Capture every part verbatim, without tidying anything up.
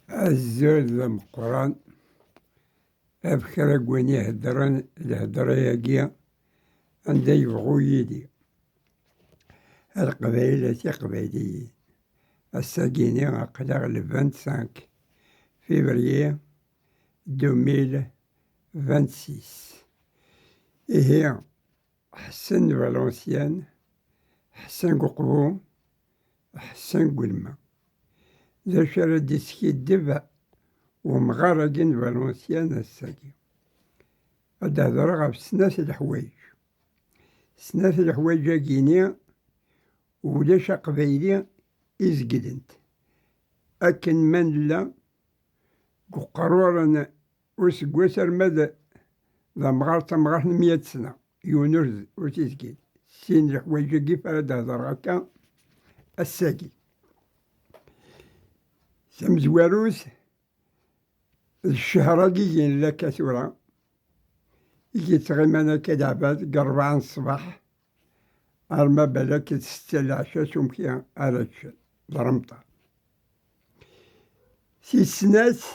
Azul d ameqqran ɣef kra n win iheddren lhedra-agi anda yebɣu yili. A Leqbayel, a Tiqbayliyin, ass-agi-ni aql-aɣ le vingt-cinq février deux mille vingt-six. Ihi, Ḥsen Valenciennes, Ḥsen deg uqbu, Ḥsen deg ulma. D acu ara d-iskiddeb umɣar-agi n Valenciennes ass-agi? Ad d-hedreɣ ɣef snat leḥwayeǧ. Snat leḥwayeǧ-agi-ni, ulac aqbayli i zegdent. Akken ma nella deg uqerruren useggas arma d, d amɣar d tamɣart n meyya sna, yiwen ur, ur t-izgil. Sin leḥwayeǧ-agi f ara d-hedreɣ akka ass-agi. Tamezwarut, d ccehr-agi i yella akka tura, i yettɣiman akka d aɛbad deg ṛebɛa n ṣṣbeḥ, arma balak d ssetta n leɛca s umki ara ččen, d remṭan. Si snat,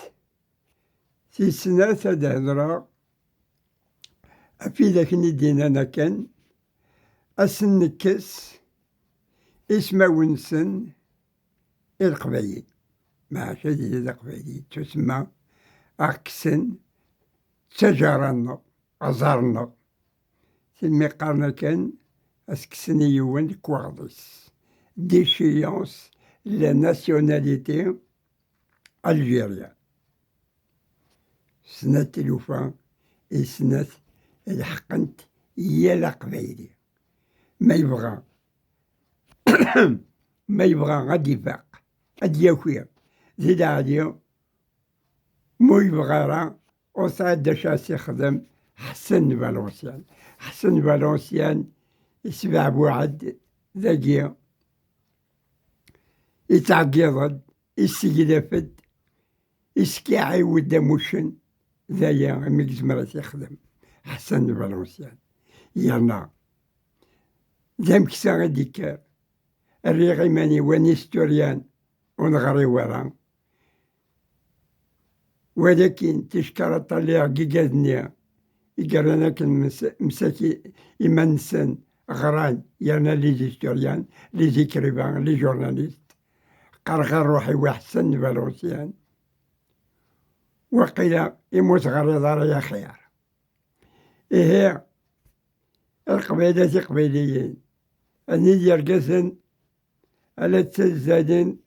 si snat ad hedreɣ ɣef widak-nni d-yennan akken, ad sen-nekkes ismawen-nsen i Leqbayel. Maɛac ad yili d Aqbayli, yettusemma, ad ɣ-kksen d taǧara-nneɣ, aẓar-nneɣ. Simi qqaren akken, ad s-kksen i yiwen lekwaɣeḍ-is. Déchéance de la nationalité algérienne. Snat tilufa i snat leḥqent yal aqbayli. Ma yebɣa, ma yebɣa ad d-ifaq, ad d-yaki di leɛli, ma ur yebɣa ara, ur sɛi d acu ara s-ixdem Ḥsen Valenciennes. Ḥsen Valenciennes isbeɛbuɛ-d dagi, ittɛeggiḍ-d, isseglaf-d, iskiɛiw-d am uccen, d aya imi yezmer ad t-ixdem Ḥsen Valenciennes. Yerna d ameksa i d-ikker, rriɣ iman-iw un historien ur neɣri wara. Walakin ticekkarat ṭalliɣ deg igad-nni i yerran akken msaki iman-nsen ɣran, yerna les historiens, les écrivains, les journalistes. Qqareɣ i ṛṛuḥ-iw i Ḥsen Valenciennes, waqila imi ur teɣriḍ ara ya xir. Ihi, a Leqbayel, a Tiqbayliyin, a nid yergazen ala ttazzalen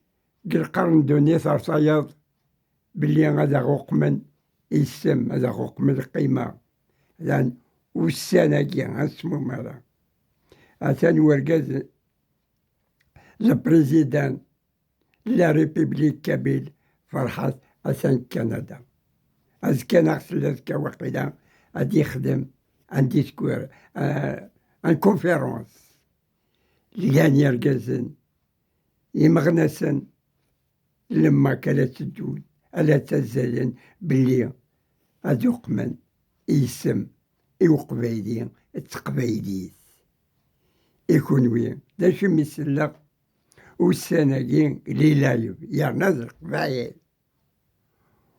deg lqern n ddunit ar tayeḍ belli ad aɣ-uqmen isem, ad aɣ-uqmen lqima. Dan ussan-agi, ad smumareɣ. Atan urgaz, le président de la République kabyle, Ferḥat, atan deg Kanada. Azekka neɣ s azekka waqila ad yexdem un discours, euh, une conférence. Llan yergazen, imeɣnasen, lemma akka la tteddun, ala ttazzalen belli ad uqmen isem i uqbayli d teqbaylit. I kunwi, d acu mi selleɣ ussan-agi les lives, yerna d leqbayel?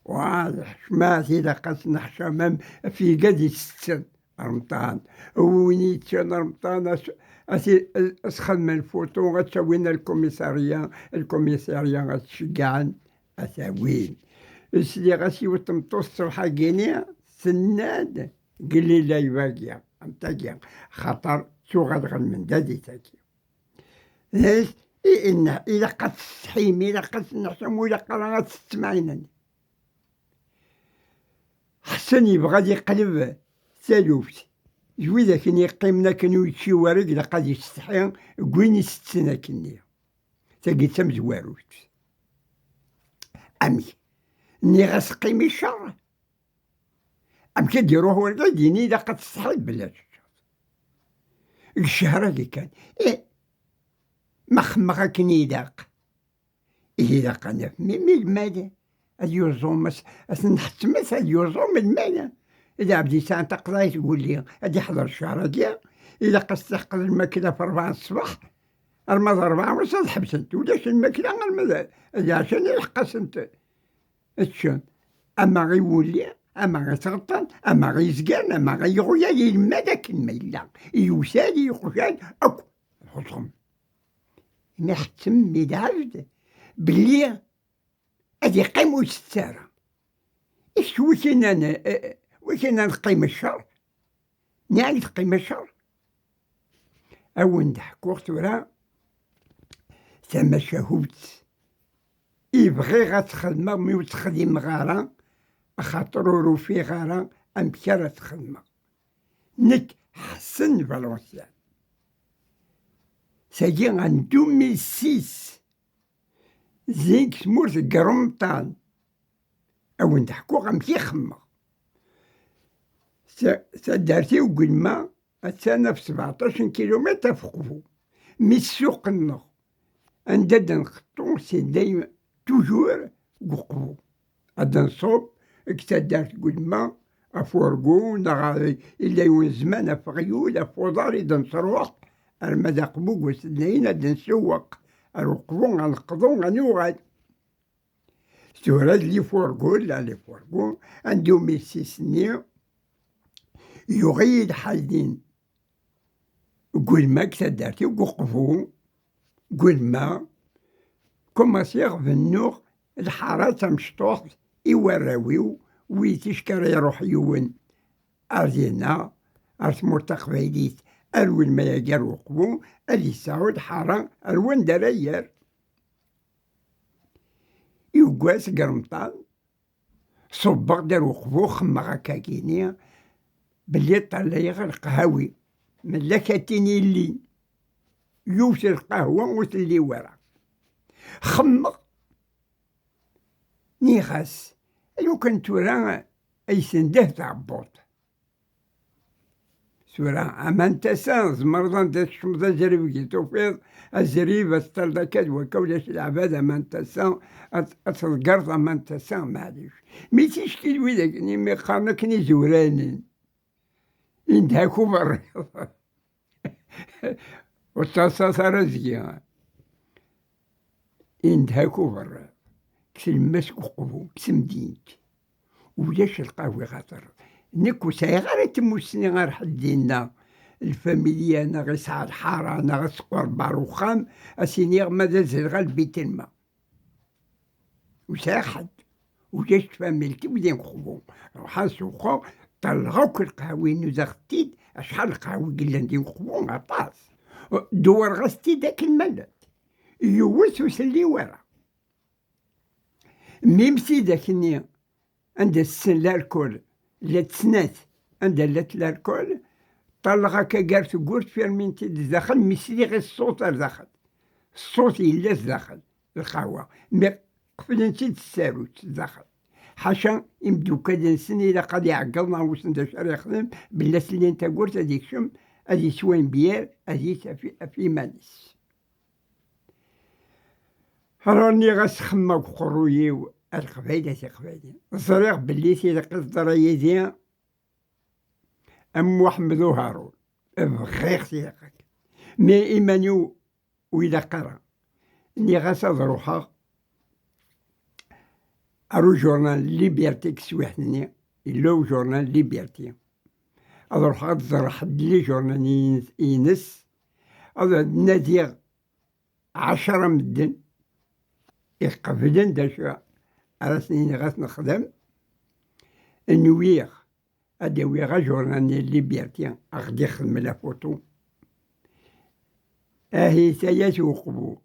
Wa, d ḥecma, ilaq ad s-neḥcamem ɣef yigad itetten remṭan. Win yeččan remṭan, as, as, as xedmen lfuṭu, ad t-awin ar lkumisarya, lkumisarya ad t-ceggɛen, ad t-awin. Sliɣ-as yiwet tmeṭṭut ṣṣbeḥ-agi-ni, tenna-d, gelli la ibagi, am tagi, xaṭer tuɣal ɣer lmendad i tagi. D acu i, i, ilaq ad tesseḥim, ilaq ad tenneḥcam, ur ilaq ara ad tettemɛinen. Ḥsen yebɣa ad yeqleb taluft. D widak i yeqqimen akken ur yečči wara, ilaq ad yessetḥi deg win isetten akkenni. Tagi d tamezwarut. Amek? Nniɣ-as qqim i ccer. Amek i d-iruḥ urgaz, d-yini ilaq ad tessetḥiḍ belli ad teččeḍ? Deg ccehra-agi kan. Ih, ma xemmeɣ akken ilaq. Ihi ilaq ad naf mi, mi lmal ad yuẓum, as, ad t-nḥettem ad yuẓum lmal. D abdi yesɛan taqḍayt n wulli, ad iḥḍer ccehra-agi, ilaq ad s-teqḍ lmakla f rebɛa n ṣṣbeḥ, arma d rebɛa wass ad ḥebsent. Ulac lmakla arma d, d ɛecrin ilaq-asent. ččen, ama i wulli, ama i tɣeṭṭen, ama i yezgaren, ama i iɣuyal, yelmad akken ma yella. Yusa-d i yiqjan akk, txuṣṣem. Mi ḥettem mi d-ɛebd belli ad yeqqim ur isett ara. Ikk wi k-innan, eh, wi k-innan qqim ccer? Nniɣ-ak teqqim ccer? A wen-d-ḥkuɣ tura tamacahut i bɣiɣ ad tt-xedmeɣ, mi ur tt-xdimeɣ ara, axaṭer ur ufiɣ ara amek ara tt-xedmeɣ. Nekk Ḥsen Valenciennes. Tagi en deux mille six, zik tmurt n Grumṭan. A wen-d-ḥkuɣ amek i xemmeɣ. Ta-, taddart-iw n Gulma attan ɣef sbeɛṭac n kilumitr ɣef Uqbu. Mi ssuq-nneɣ anda d-nqeṭṭu, c'est toujours deg Uqbu. Ad nṣubb deg taddart n Gulma, ɣef Urgu, neɣ illa yiwen zzman ɣef Uɣyul, ɣef uḍar i d-nesruḥ, arma d Aqbu deg wass n Lɛin ad nsewweq ar Uqbu, ad neqḍu, ad nuɣal. Tura d Lifurgu, la Lifurgu, anda umissis-nni yuɣ-iyi-d ḥal din. Gulma deg taddart-iw, deg Uqbu, Gulma, kumaṣiɣ bennuɣ lḥara d tamecṭuḥt i warraw-iw, wi ticki ara iruḥ yiwen ar dinna, ar tmurt taqbaylit, ar welma-agi ar Uqbu, ad yesɛu lḥara ar wanda ara yerr. Yuggas deg Remṭan, ṣubbeɣ-d ar Uqbu, xemmeɣ akkagini belli ṭṭalayeɣ lqahwi, mella katin illi, yiwet lqahwa ur telli wara. Xemmeɣ, nniɣ-as, lukan tura ay tendeh tɛebbuḍt. Tura, aman tasa, tzemreḍ anda tkecmeḍ azrib i tufiḍ, azrib ad teṭṭaleḍ akka d wakka, ulac leɛbad, aman tasa, ad, ad tḍeggreḍ aman tasa, maɛlic. Mi ticki d widak-nni mi qqaren akken izuranen, indeh-ak uberriḍ. Ur ttaḍsat ara zgi. Indeh-ak uberriḍ, deg tlemmast n Uqbu, deg temdint. Ulac lqahwi xaṭer nekk ur sɛiɣ ara timussni ar ḥedd dinna, lfamilya neɣ isɛa lḥara neɣ ad teqreb ar uxxam, ad s-iniɣ ma d azreɣ a lbitilma. Ur sɛiɣ ḥedd. Ulac tfamilt-iw di Uqbu. Ruḥeɣ suxeɣ, ṭalleɣ akk lqahwi-inu, uzaɣ-t-id, acḥal lqahwi yellan di Uqbu, aṭas. Dewwreɣ-as-t-id akken ma llant. Yiwet ur telli wara. Mim tidak-nni anda tessen larkul, llant snat, anda llant larkul, ṭalleɣ akka gar tewwurt, firmin-t-id daxel, mi sliɣ i ṣṣut ar daxel. Ṣṣut yella zdaxel lqahwa, mi qeflen-tt-id tsarut zdaxel. Ḥaca imdukal-nsen ilaq ad iɛeggeḍ neɣ wissen d acu ara yexdem, bella slin tawwurt ad ikcem, ad yeswa imbiyar, ad yis ɣef, ɣef yiman-is. Ara nniɣ-as xemma deg uqerruy-iw, a Leqbayel, a Tiqbayli. Ẓriɣ belli tilaq i teḍra yid-i am Muḥemmed Uharun. Bɣiɣ tilaq akka. Mi iman-iw ur ilaq ara. Nniɣ-as ad ruḥeɣ ar ujurnal Liberté deg teswiɛt-nni, yella ujurnal Liberté. Ad ruḥeɣ ad ẓreɣ ḥedd n lijurnal-ines, ad nadiɣ ɛecra medden iqeblen d acu ara sen-iniɣ ad t-nexdem. Nwiɣ ad d-awiɣ ajurnal-nni Liberté, a ɣ-d-ixdem la photo. Ahi tayat Uqbu,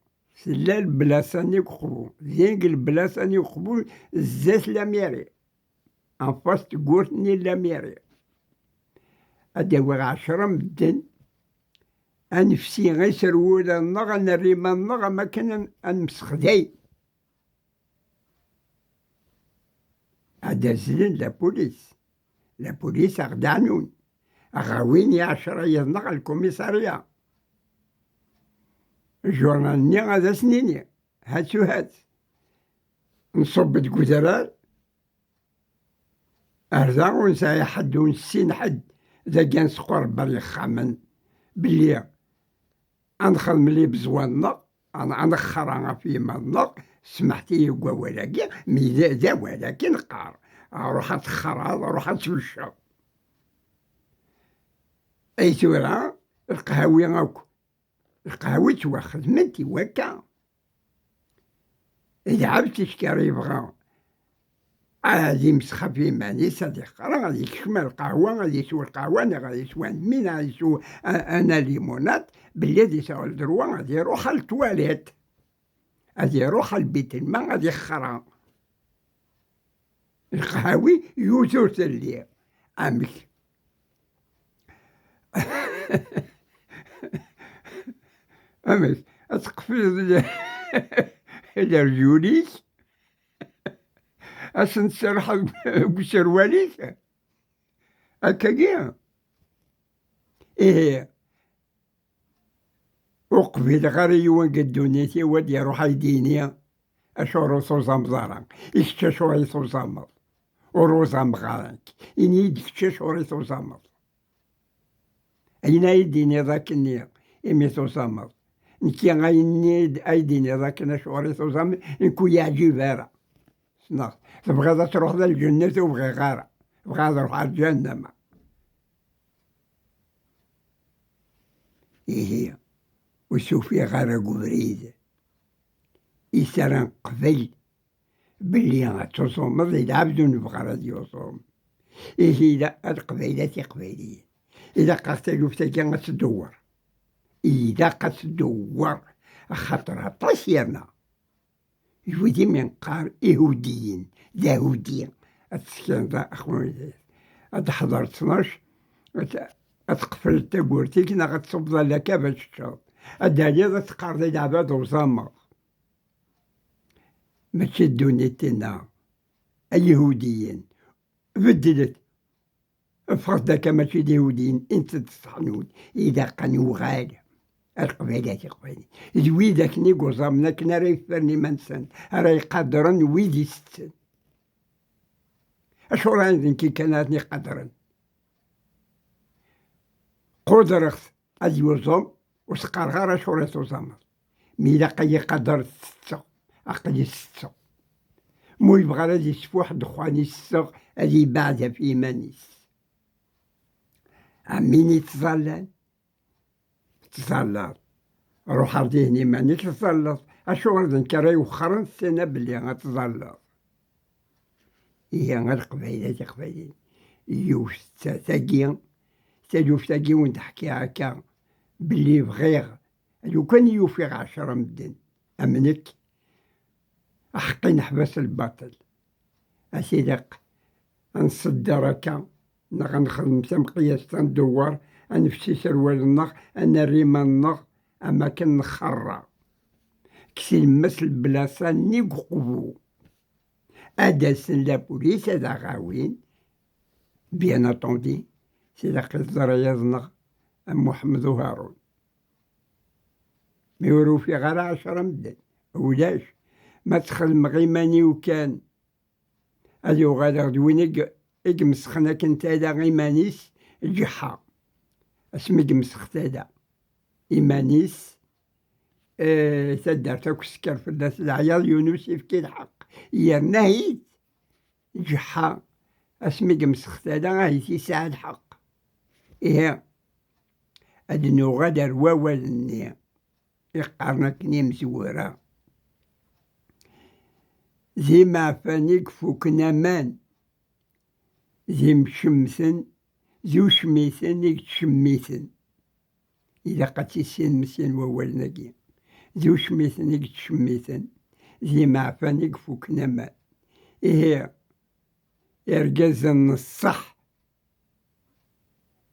tella lblasa-nni deg Uqbu, din deg lblasa-nni deg Uqbu, zdat la mairie, en face tewwurt-nni n la mairie. Ad d-awiɣ ɛecra medden, ad nefsi iserwula-nneɣ, ad nerr iman-nneɣ am akken ad, ad nemsexday. Ad d-azlen la police. La police a ɣ-d-ɛnun. A ɣ-awin i ɛecra yid-neɣ ɣer lkumisarya. Jurnal-nni ad as-nini, hat u hat. Nṣubb deg udrar, ar da ur nesɛi ḥedd, ur nessin ḥedd, dagi ad nesqurber ixxamen, belli ad nexdem les besoins-nneɣ, ad, ad nexra ɣef yiman-nneɣ, Smeḥt-iyi deg wawal-agi, mi d, d awal-agi neqqar. Ruḥ ad texraḍ, ruḥ ad tbecceḍ. Ay tura, lqahwi akk. Lqahwi ttwaxedment i wakka. Lɛebd ticki ara yebɣa ad imsex ɣef yiman-is, ad iqra, ad yekcem ar lqahwa, ad yeswa lqahwa, neɣ ad yeswa anmi, neɣ ad yeswa a-, ana limonad, belli ad yesɛu ldrwa ad iruḥ ar ltwalit. Ad iruḥ ar lbitelma, ad ixra. Lqahwi yuzur telli. Amek? Amek? Ad teqfleḍ le-, lerjul-ik? Ad sen-tserḥeḍ deg userwal-ik? Akkagi? Ihi, ur qbileɣ ara yiwen deg ddunit-iw ad iruḥ ad d-yini: "Acuɣer ur tuẓameḍ ara? I kečč acuɣer i tuẓameḍ? Ur uẓameɣ ara nekk." Ini-yi-d kečč acuɣer i tuẓameḍ. Ayen ay d-tiniḍ akkenni imi tuẓameḍ. Nekki ayen ay d-tiniḍ akken acuɣer i tuẓameḍ, nekk ur yeɛǧib ara. Ssneɣ. Tebɣiḍ ad truḥeḍ ar lǧennet, ur bɣiɣ ara. Bɣiɣ ad ruḥeɣ ar ǧahennama. Ihi, ur s-ufiɣ ara deg ubrid is ara neqbel belli ad tuẓumeḍ, i lɛebd ur nebɣi ara ad yuẓum. Ihi, ila-, a Leqbayel, a Tiqbayliyin, ilaq-aɣ taluft-agi ad tdewwer. Ilaq ad tdewwer, axaṭer aṭas yerna. D wid imi neqqar Ihudiyen, d ahudi. Ad tsekneḍ, a xwin-, ad teḥḍer ttnac, ad, ad tqefleḍ tawwurt-ik, neɣ ad tṣubbeḍ alak bac teččeḍ. Ad d-taliḍ, ad teqqareḍ i leɛbad uẓameɣ. Mačči d ddunit tinna, ay Ihudiyen, beddlet. Ffɣet-d akka, mačči d Ihudiyen i netta d ṣṣeḥnun. Ilaq ad nuɣal ar Leqbayel, a Tiqbayliyin. D wid akken i yuẓamen akken ara yefren iman-nsen, ara iqadren wid itetten. Acuɣer d nekki kan ara ten-iqadren? Qudreɣ-t ad yuẓum, ur s-qqareɣ ara acuɣer i tuẓameḍ. Mi ilaq ad yi-iqader, setteɣ, aql-i setteɣ. Ma ur yebɣi ara ad yesfuḥ ddexxan i setteɣ, ad yebɛed ɣef yiman-is. Am win yettẓallan, tettẓallaḍ. Ruḥ ar dihin iman-ik tettẓallaḍ. Acuɣer d nekk ara iwexxren ssana belli ad tẓallaḍ? Ihi, a Leqbayel, a Tiqbayliyin, yiwet ta-, tagi, taluft-agi wen-d-ḥkiɣ akka, belli bɣiɣ, lukan i ufiɣ ɛecra medden am nekk, aḥeqqi neḥbes lbaṭel. Ad t-ilaq ad nṣedder akka, neɣ ad nexdem tamqeyyast, ad ndewwer, ad nefsi iserwalen-nneɣ, ad nerr iman-nneɣ, am akken nxerra. Kkes ilemmes lblasa-nni deg uqbu. Ad d-asen la police, ad aɣ-awin. Bien entendu, s ilaq i teẓra yaḍ-nneɣ am Muḥemmed Uharun. Mi ur ufiɣ ara ɛecra medden, ulac. Ma ttxedmeɣ iman-iw kan, ad uɣaleɣ d win i g-, i imesxen akken tala iman-is, ǧeḥḥa. Asmi i imessex tala iman-is, eh, taddart akk tesker fell-as, leɛyaḍ, yiwen ur s-yefki lḥeqq. Yerna-it ǧeḥḥa, asmi i imessex tala, ahit yesɛa lḥeqq. Ihi, ad nuɣal ar wawal-nni i qqaren akken imezwura. D imeɛfan i ifuken aman, d imcemmten, d ucmiten i yettcemmiten. Ilaq ad tissinem sin wawalen-agi. D ucmiten i yettcemmiten, d imeɛfan i ifuken aman. Ihi, irgazen n ṣṣeḥ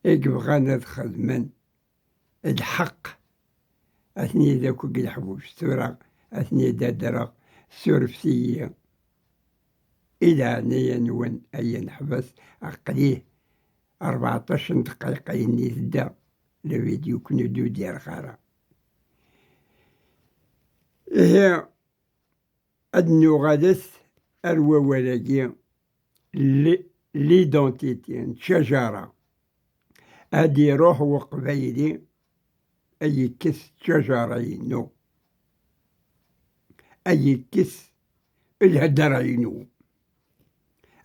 i yebɣan ad xedmen lḥeqq, atni d akk deg leḥbuc. Tura atni d adreɣ, surfet-iyi. I leɛnaya-nwen, ay aneḥbas, aql-i rbeɛṭac n dqayeq ayen i tedda la vidéo, ken ur d-udireɣ ara. Ihi, ad nuɣalet ar wawal-agi, li-, l'identité n ttjajara. Ad iruḥ uqbayli ad yekkes ttjajara-inu. Ad yekkes lhedra-inu.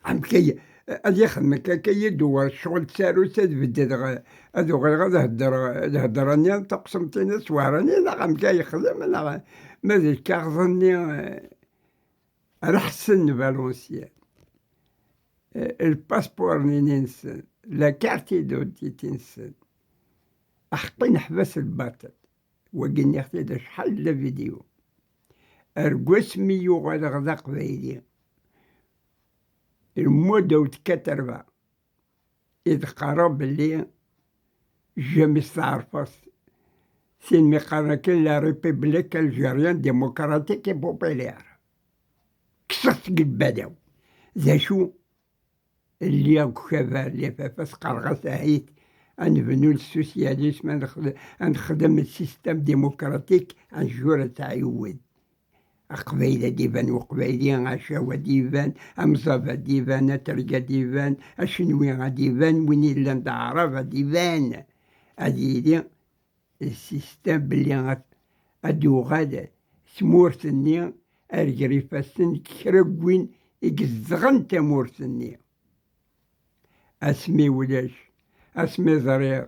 Amek ay, ad ixdem akka, akka yid-, war ccɣel d tsarut, ad beddeɣ, ad uɣaleɣ ad heddreɣ, ad heddreɣ-nni taqsemt-ines wehra-nni, neɣ amek ay yexdem, neɣ ma d lkaɣeḍ-nni, eh, ara ḥessen Valenciennes, eh, lpaspuṛ-nni-nsen, la carte d'identité-nsen. Aḥeqqi neḥbes lbaṭel. Wagi nniɣ-t-id acḥal d la vidéo. Ar wasmi yuɣaleɣ d aqbayli, le mois d'août quatre-vingts, i d-qqareɣ belli jamais teɛrfeḍ tin mi qqaren akken la République Algérienne Démocratique et Populaire. Kkseɣ seg lbadaw. D acu? Lliɣ deg ukabar, lliɣ fafas, qqareɣ-as ahit ad nebnu le socialisme, ad nexd-, ad nexdem le système démocratique, un jour ad tɛiwed. Aqbayli ad d-iban uqbayli, acaw ad d-iban, amẓav ad d-iban, aterg ad d-iban, acenwi ad d-iban, win yellan d aɛrab ad d-iban. Ad yili le système belli ad, ad d-uɣal tmurt-nni ar ger ifassen n kra n win i izedɣen tamurt-nni. Asmi ulac, asmi ẓriɣ,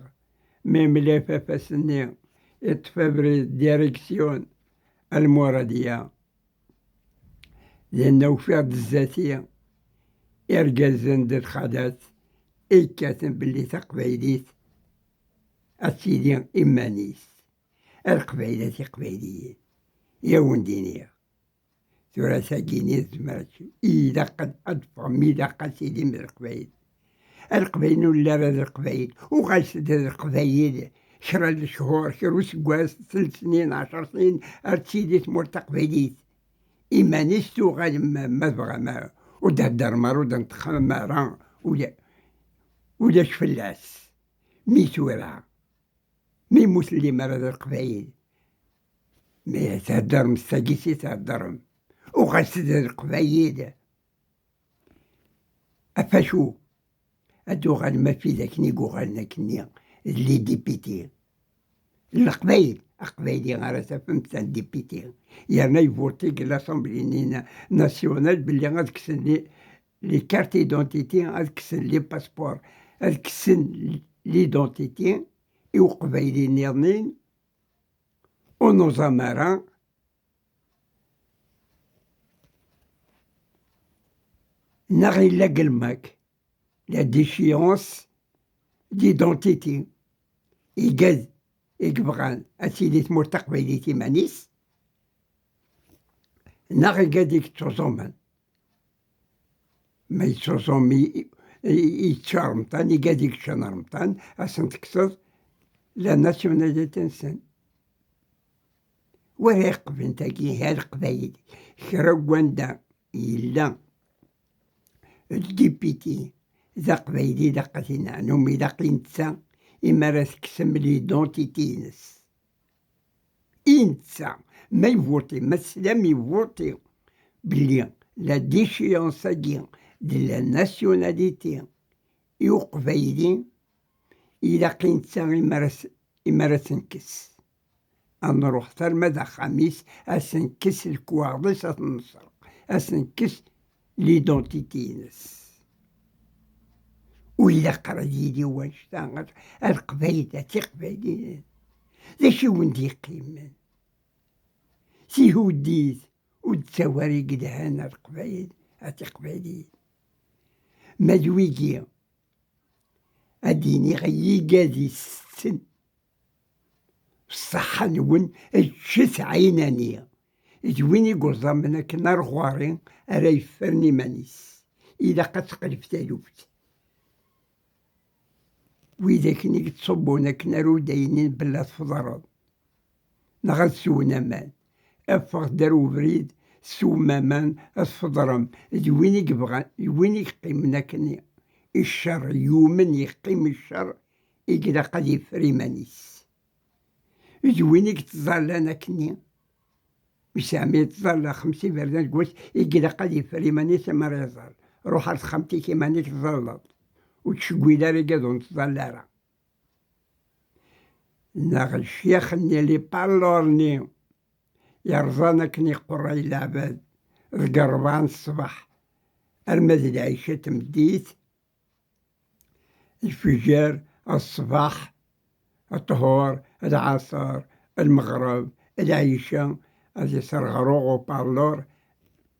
mi mlaf afas-nni, iṭṭef abrid, direction Almuradiya. Dinna ufiɣ-d zdat-i irgazen d lxalat i yekkaten belli taqbaylit ad tili iman-is. A Leqbayel, a Tiqbayliyin, i awen-d-iniɣ, tura tagi-nni tezmer ad, ilaq ad, ad teffɣem, ilaq ad tilim d Leqbayel. A Leqbayel ur nelli ara d Leqbayel, uɣalet-d d Leqbayel kra n lechur, kra useggas, snat snin, ɛecr snin, ar tili tmurt taqbaylit. Iman-is tuɣalem, ma, ma tebɣam, ur d-heddrem ara, ur d-neṭqem ara, ula, ulac fell-as. Mi tura, mi ur tellim ara d Leqbayel, mi theddrem s tagit i theddrem, uɣalet-d d Leqbayel. Ɣef acu? Ad d-uɣalem ɣef wid akken i yuɣalen akkenni d les députés. Leqbayel, aqbayli ara tafem d un député. Yerna yvuti deg l'Assemblée na-, nationale belli ad kksen les, les cartes d'identité, ad kksen les passeports, ad kksen l'identité i uqbayli nniḍen, ur nuẓam ara. Neɣ yella deg lmak, la déchéance d'identité. Igad i yebɣan ad tili tmurt taqbaylit iman-is, neɣ igad i yettuẓumen. Ma yettuẓum i, i, i yečča remṭan, igad i yeččan remṭan, ad sen-tekkseḍ la nationalité-nsen. Wala iqeblen tagi, ha Leqbayel, kra n wanda yella ldipiti d aqbayli, ilaq ad t-inɛnum, ilaq i netta imi ara tekksem l'identité-ines. I netta, ma yvuti, ma teslam yvuti belli la déchéance-agi de la nationalité i uqbayli, ilaq i netta imi ara s-, imi ara s-nekkes. Ad nruḥ arma d axxam-is, ad s-nekkes lekwaɣeḍ-is, ad t-nesreq, ad s-nekkes l'identité-ines. Ur ilaq ara ad yili wanect-a, a Leqbayel, a Tiqbayliyin. D acu i wen-d-yeqqimen? Tihuddit ur d-ttawar i yelhan a Leqbayel, a Tiqbayliyin. Ma d wigi, ad d-iniɣ i yigad isetten, ṣṣeḥḥa-nwen, ččet ɛinani. D win i yuẓamen akken ar ɣur-i ara yeffren iman-is. Ilaq ad teqleb taluft. Wid akken i yettṣubbun akken ar ur d-aynin belli ad tfeḍreḍ, neɣ ad swen aman. Ffɣet-d ar ubrid, teswem aman, ad tfeḍrem. D win i yebɣan, d win i yeqqimen akkenni. I ccer yumen, yeqqim i ccer, i ilaq ad yeffer iman-is. D win i yettẓallan akkenni. Yesɛa mi yettẓalla xemsa iberdan deg wass, i ilaq ad yeffer iman-is mi ara iẓall. Ruḥ ar texxamt-ik iman-ik tẓalleḍ. Ur ttcewwil ara igad ur nettẓalla ara. Neɣ ccyax-nni, les parleurs-nni, yerẓan akken iqerray leɛbad deg ṛebɛa n ṣṣbeḥ arma d lɛica n tmeddit, lfeǧǧer, ṣṣbeḥ, ṭṭhur, lɛaṣer, lmeɣreb, lɛica, ad iserɣ uɣu parlor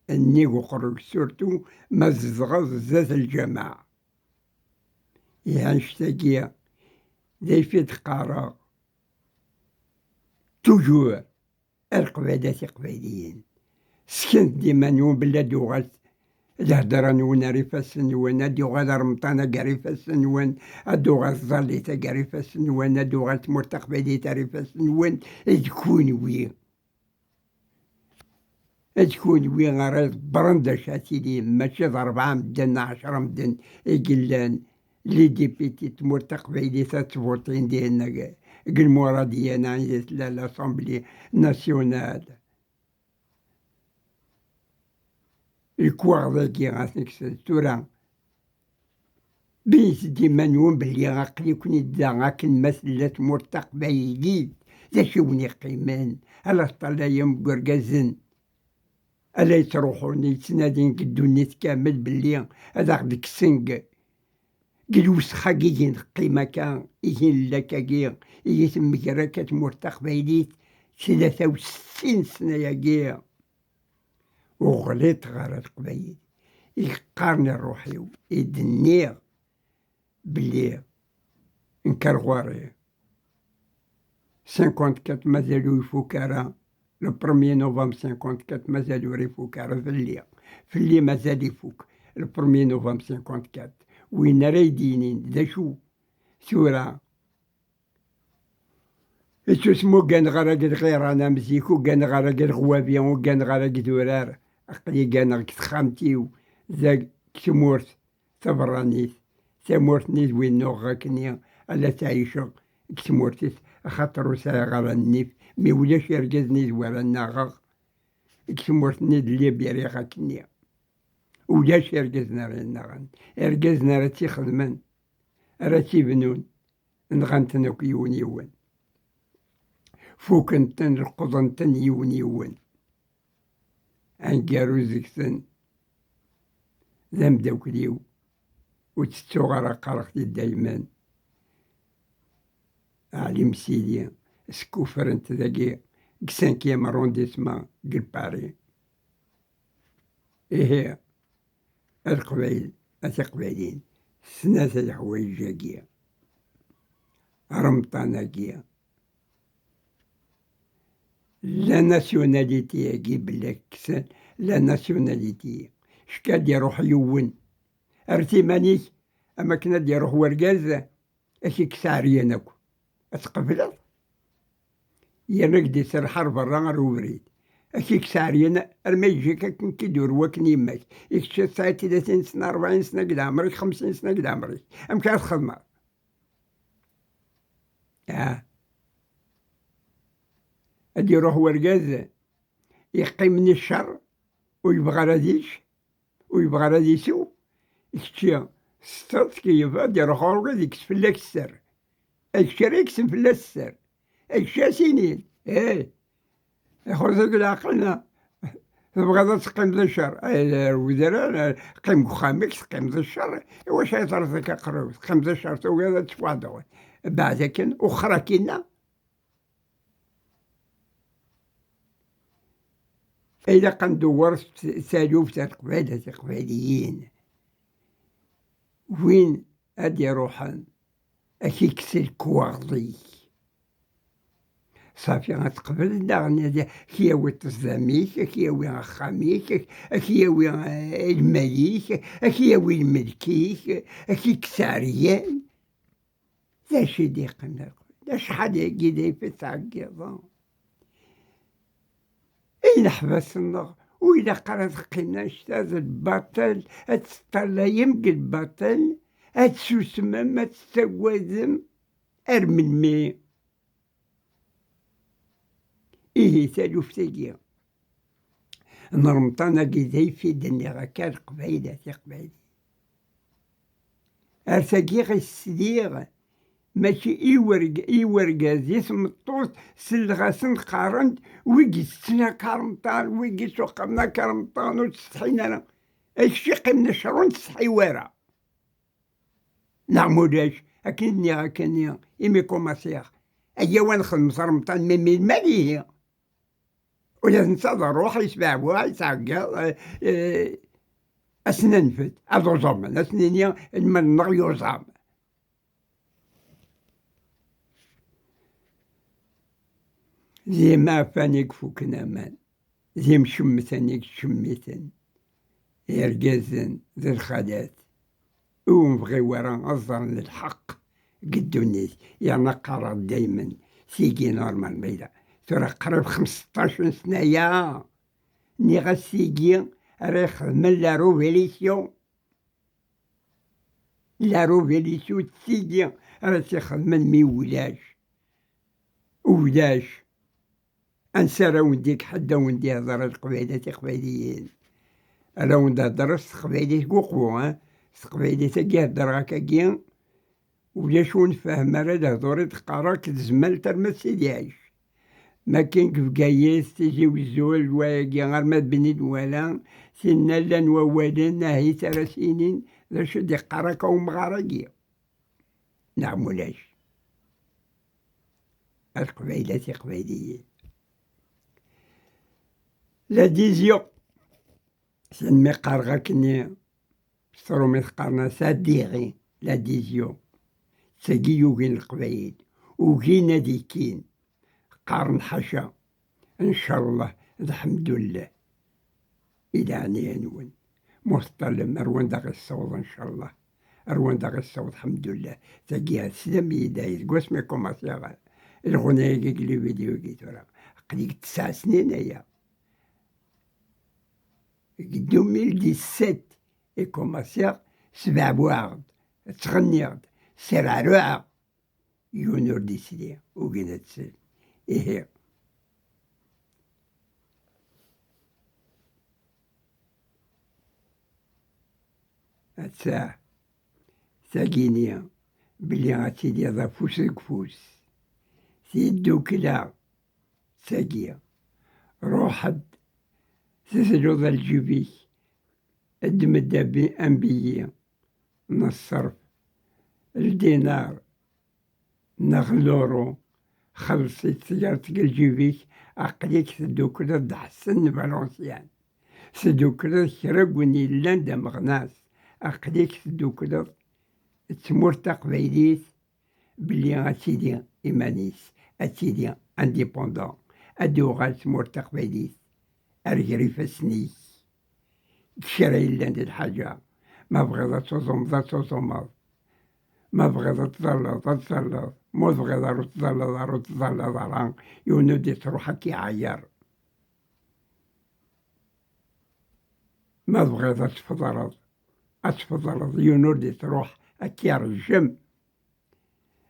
nnig uqerruy, surtout ma tzedɣeḍ zdat lǧameɛ. Ihi annect-agi d ayf i d-qqareɣ, toujours, a Leqbayel, a Tiqbayliyin, sken-d iman-nwen belli ad d-tuɣal lhedra-nwen ar ifassen-nwen, ad d-yuɣal remṭan-agi ar ifassen-nwen, ad d-tuɣal tẓallit-agi ar ifassen-nwen, ad d-tuɣal tmurt taqbaylit ar ifassen-nwen, d kunwi. D kunwi ara iḍebbren d acu ad tili, mačči d rebɛa medden neɣ ɛecra medden i yellan les députés n tmurt taqbaylit ad ttvuṭin dihin deg, deg lmuradiya neɣ anda tella l'Assemblée nationale. Lekwaɣeḍ-agi ad ten-kksen tura. Beyt-d iman-nwen belli aql-iken-id da akken ma tella tmurt taqbaylit, d acu i wen-iqqimen? Ala teṭṭalayem deg wergazen ala yettruḥun yettnadin deg ddunit kamel belli ad aɣ-d-kksen deg, deg lwesxa-agi i neqqim akka, i nella akkagi, i temger akka tmurt taqbaylit, tlata u settin sna-agi. Ur ɣliṭeɣ ara Leqbayel, i yeqqaren i ṛṛuḥ-iw, i d-nniɣ belli nker ɣur-i. Cinquante-quatre mazal ur ifuk ara, le premier novembre cinquante-quatre mazal ur ifuk ara fell-i. Fell-i mazal ifuk, le premier novembre cinquante-quatre. Win ara yi-d-yinin d acu tura. Ittusem ur gganeɣ ara deg lɣiran am zik, ur gganeɣ ara deg leɣwabi, ur gganeɣ ara deg idurar. Aql-i gganeɣ deg texxamt-iw, deg tmurt taberranit, tamurt-nni d win nuɣeɣ akkenni, ala ttɛiceɣ deg tmurt-is, axaṭer ur sɛiɣ ara nnif, mi ulac irgazen i d wara nnaɣeɣ deg tmurt-nni d llib i riɣ akkenni. Ulac irgazen ara yennaɣen, irgazen ara tt-ixedmen, ara tt-ibnun, nɣan-ten akk yiwen yiwen. Fuken-ten, leqḍen-ten yiwen yiwen. Aneggaru deg-sen d ameddakel-iw, ur ttettuɣ ara, qqareɣ-t-id daymen. Ɛli Msili, skuffren-t dagi deg cinquième arrondissement deg Paris. Ihi, a Leqbayel, a Tiqbayliyin, snat leḥwayeǧ-agi, remṭan-agi, la nationalité-agi belli kksen la nationalité. Cka ad d-iruḥ yiwen, err-it iman-ik am akken ad d-iruḥ wergaz, ad k-ikkes ɛeryan akk. Ad tqebleḍ? Yerna ad k-d-iserreḥ ar berra ar ubrid. Ad k-ikkes ɛeryan arma yeǧǧa-k akken k-id-ur wakken yemma-k. I kečč tesɛiḍ tlatin sna, rebɛin sna deg leɛmer-ik, xemsin sna deg leɛmer-ik. Amek ara txedmeḍ? Ah. Ad d-iruḥ wergaz yeqqimen i ccer, ur yebɣi ara ad yečč, ur yebɣi ara ad isew, kečči tettkeyyif, ad d-iruḥ ɣur-k ad ikkes fell-ak sser. D kečč ara yekksen fell-as sser. D kečč ara s-inin, eh, ixuṣ-ik leɛqel, neɣ tebɣiḍ ad teqqimeḍ i ccer? Ay, ar wedrar, qqim deg uxxam-ik, teqqimeḍ i ccer, iwacu ara terreḍ akka aqerruy-ik? Teqqimeḍ i ccer, tugiḍ ad teffɣeḍ. Beɛd akken, wexxer akkinna. Ilaq ad ndewwer s taluft ar Leqbayel, a Tiqbayliyin. Win ad d-iruḥen, ad k-ikkes lekwaɣeḍ-ik. Safi, ad tqebleḍ daɣen ad k-yawi ṭṭezḍam-ik, ad k-yawi axxam-ik, ad k-yawi, eh, lmal-ik, ad k-yawi lmelk-ik, ad k-ikkes ɛeryan. D acu i d-yeqqimen? D acḥal-agi d ayf i tettɛeggiḍeḍ? Ineḥbas-nneɣ ur ilaq ara ad qqim annect-a d lbaṭel, ad teṭṭalayem deg lbaṭel, ad tsusmem, ad tettaggadem ar melmi? Ihi taluft-agi n remṭan-agi d ayf i d-nniɣ akka, Leqbayel a Tiqbayliyin. Ar tagi i sliɣ Mačči i werg-, i wergaz, i tmeṭṭut, selleɣ-asen qqaren-d, wigi tetten akeremṭan, wigi suqren akeremṭan, ur ttsetḥin ara. Kečč iqqimen ccṛeɛ ur nettsetḥi ara. Neɣ mulac, akken nniɣ akkenni, imi kumaṣiɣ, ayaw ad nexdem s remṭan, mi, mi lmal ihi. Ula d netta d ṛṛuḥ, yesbeɛbuɛ, yesɛeggeḍ, eh, eh, ad s-nanfet, ad uẓumen, ad s-nini lmal-nneɣ yuẓam. D imaɛfan i ifuken aman, d imcemmten i yettcemmiten, irgazen d lxalat, ur nebɣi wara ad ẓren lḥeqq deg ddunit, yerna qqareɣ daymen, tigi normal ma yella. Tura qrib xmesṭac n sna-ya, nniɣ-as tigi ara ixedmen la révolution. La révolution d tigi ara tt-ixedmen mi ulac. Ulac. Ansi ara wen-d-yekk ḥedd a wen-d-ihder a leqbayel a tiqbayliyin? Ara wen-d-hedreɣ s teqbaylit n uqbu, eh? S teqbaylit-agi heddreɣ akkagi, ulac ur nfehhem ara lehdur i d-qqareɣ akked tzemmalt arma d Sidi Ɛic. Ma akken deg Bgayet, Tizi Wezzu, wayagi arma d Bni Nwala, tinna llan wawalen, ahi-t ara s-inin d acu i d-iqqar akka umɣar-agi. Neɣ mulac. A Leqbayel, a Tiqbayliyin. L'adhésion, s mi qqareɣ akkenni, s trumit qqaren-as addiɣi, l'adhésion. D tagi yugin Leqbayel, ugin ad ikkin. Qqaren ḥaca, ncallah d ḥemdullah. I leɛnaya-nwen, ma ur teṭṭalem, ar wanda ɣ-issaweḍ ncallah, ar wanda ɣ-issaweḍ ḥemdullah. Tagi teslam-iyi-d ay deg wasmi kumaṣiɣ lɣenna-agi deg lividyu-agi tura. Aql-ik tesɛa snin aya. Deg deux mille dix-sept i kumaṣiɣ sbeɛbuɛeɣ-d, ttɣenniɣ-d, sreɛruɛeɣ. Yiwen ur d-isli, ugin ad tsel. Ihi. Atta, tagini, belli ad tiliḍ afus deg ufus. Tiddukla, tagi. Ruḥ-d, tezluḍ lǧib-ik, ddem-d abi-, ambiyi n ṣṣerf, ldinar, neɣ luru, xelleṣ-itt tgerṭ deg lǧib-ik, aql-ik teddukleḍ d Ḥsen n Valenciennes, teddukleḍ kra n win yellan d ameɣnas, aql-ik teddukleḍ d tmurt taqbaylit, belli ad tili iman-is, ad tili indépendant, ad d-tuɣal tmurt taqbaylit ar ger ifassen-ik. Kra yellan d lḥaǧa, ma tebɣiḍ ad tuẓumeḍ, ad tuẓumeḍ. Ma tebɣiḍ ad tẓalleḍ, ad tẓalleḍ. Ma ur tebɣiḍ ara ur tẓalleḍ ara, ur tẓalleḍ ara. Yiwen ur d-ittruḥ ad k-iɛeyyer. Ma tebɣiḍ ad tfeḍreḍ, ad tfeḍreḍ. Yiwen ur d-ittruḥ ad k-irejjem.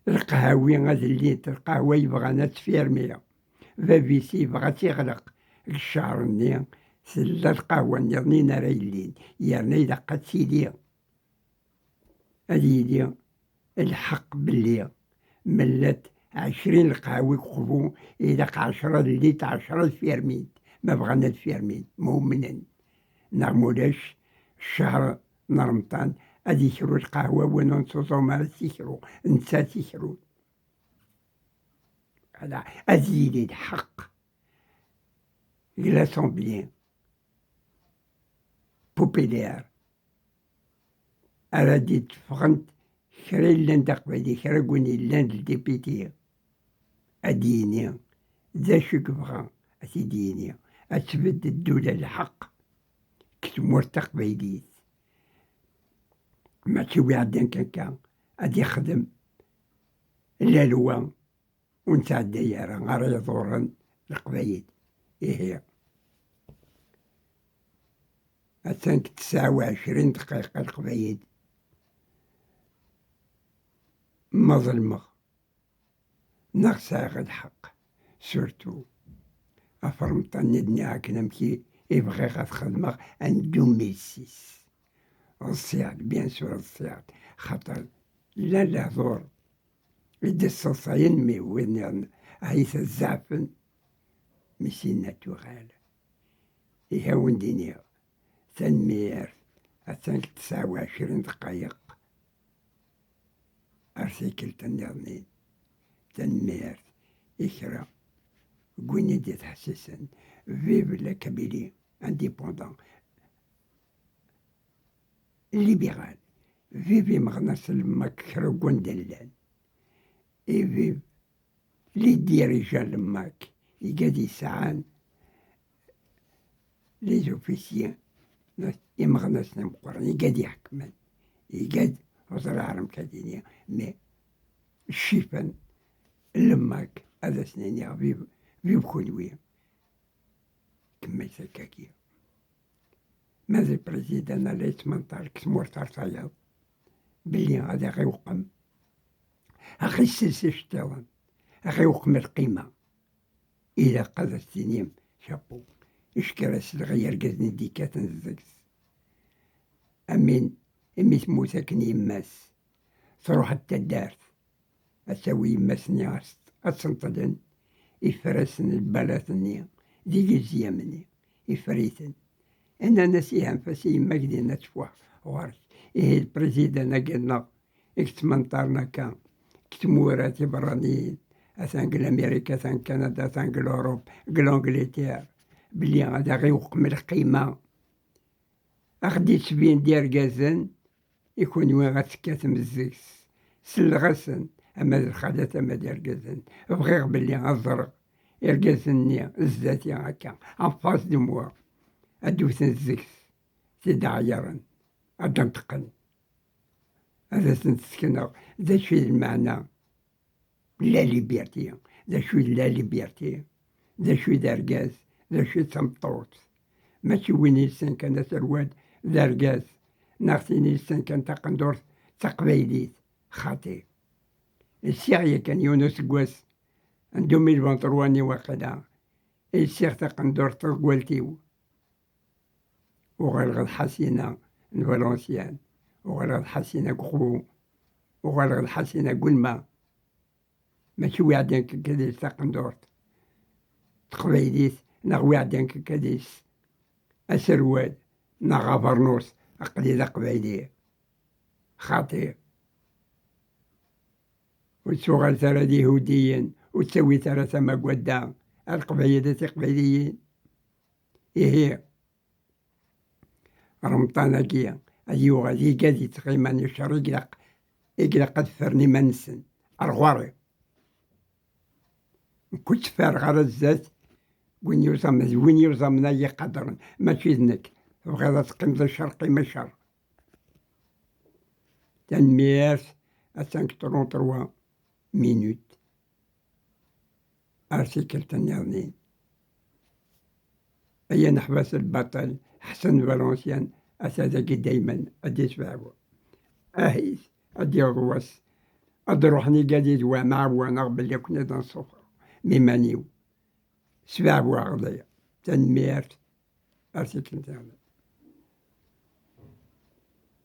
Lqahwi ad llint, lqahwa yebɣan ad tfirmi. Bab-is yebɣa ad tt-iɣleq. Deg ccher-nni, tella lqahwa nniḍen ara yellin, yerna ilaq ad tili, ad yili lḥeqq belli mellat ɛecrin lqahwi deg uqbu, ilaq ɛecra llit, ɛecra ad firmint, ma bɣan ad firmint, ma umnen. Neɣ mulac, ccher n Remḍan, ad ikru lqahwa, win ur nettuẓum ara ad t-ikru, netta ad t-ikru. Ala, ad yili lḥeqq deg l'Assemblée populaire, ara d-itteffɣent kra yellan d aqbayli, kra n win yellan d ldipiti, ad d-yini d acu i yebɣa ad t-id-yini, ad tbedd ddula n lḥeqq deg tmurt taqbaylit. Mačči wi iɛeddan kan kan, ad ixdem lalwa ur nettɛedday ara, ara iḍurren Leqbayel. Ihi, attan deg tesɛa u ɛecrin dqiqa Leqbayel. Ma ḍelmeɣ, neɣ sɛiɣ lḥeqq, surtout ɣef Remḍan-nni d-nniɣ akken amek i, i bɣiɣ ad xedmeɣ en deux mille six. Ḍsiɣ-d, bien sûr ḍsiɣ-d, xaṭer llan lehdur I d-sseḍsayen mi win nniḍen ay tezɛfen, mi s-yenna tuɣal. Ihi a wen-d-iniɣ tanemmirt. Attan deg tesɛa u ɛecrin dqayeq ar tikkelt nniḍen. Tanemmirt i kra n win i d-yettḥessisen. Vive la Kabylie indépendant, libéral. Vive imeɣnasen n Lmak kra n wanda llan. Et vive les dirigeants n Lmak, igad yesɛan les officiers, imeɣnasen imeqqren, igad iḥekmen, igad ur ẓriɣ ara amek ad iniɣ, mais ccifa n Lmak, ad asen-iniɣ vive, vive kunwi. Kemmel akkagi. Ma d lprezidan la yettmenṭar deg tmurt ar tayeḍ belli ad aɣ-iweqqem, aɣ-issels iceṭṭiḍen, aɣ-iweqqem lqima, ilaq ad as-tinim chapeau. Icekker aselɣi yergazen i d-ikkaten deg-s. Amin, imi temmut akken yemma-s, truḥ-d taddart, ad tawi yemma-s-nni ad s-, ad senṭlen ifrasen n lbalat-nni d igezyam-nni, iffer-iten. Nnan-as: "Ihi anef-as i yemma-k dinna tfuḥ ɣur-k." Ihi lprezidan-agi-nneɣ i yettmenṭaren akka deg tmura tiberraniyin, atan deg Lamirika, atan deg Kanada, atan deg Lurup, deg Langlitir, belli ad aɣ-iweqqem lqima. Aɣ-d-isbin d irgazen i kunwi ad tekkatem deg-s. Selleɣ-asen, ama d lxalat ama d irgazen. Bɣiɣ belli ad ẓreɣ irgazen-nni zdat-i akka, en face de moi, ad d-wten deg-s, ad d-ɛeyyren, ad d-neṭqen. Ad asen-d-sekneɣ d acu i d lmeɛna la liberté, d acu i d la liberté, d acu i d argaz, d acu i d tameṭṭut. Mačči win yessenkan aserwal d argaz, neɣ tin yessenkan taqendurt d taqbaylit. Xaṭi. Lsiɣ yakan yiwen useggas, n deux mille vingt-trois-nni waqila, lsiɣ taqendurt taḍeggalt-iw. Uɣaleɣ d Ḥasina n Valenciennes, uɣaleɣ d Ḥasina n Uqbu, uɣaleɣ d Ḥasina n Ulma. Mačči wi iɛeddan akka ad yels taqendurt teqbaylit, neɣ wi iɛeddan akka ad yels aserwal neɣ abernus, aql-i d aqbayli. Xaṭi. Ur ttuɣalet ara d ihudiyen, ur ttawit ara tama n wadda, a leqbayel a tiqbayliyin. Ihi, Remṭan-agi ad yuɣal d igad yettɣiman i ccer i ilaq, i ilaq ad ffren iman-nsen ar ɣur-i. Nekk ur tteffareɣ ara zdat win yuẓamen, d win yuẓamen ay iqadren, mačči d nekk. Tebɣiḍ ad teqqimeḍ a ccer, qqim a ccer. Tanemmirt, attan deg trente-trois minutes. Ar tikkelt nniḍen. Ay aneḥbas lbaṭel, Ḥsen Valenciennes, ata dagi daymen ad d-isbeɛbu. Ahit, ad d-yaweḍ wass, ad d-ruḥen igad-id wa mɛawaneɣ belli akken ad nṣufeṛ miman-iw. Sbeɛbuɛeɣ daya. Tanemmirt. Ar tikkelt nniḍen.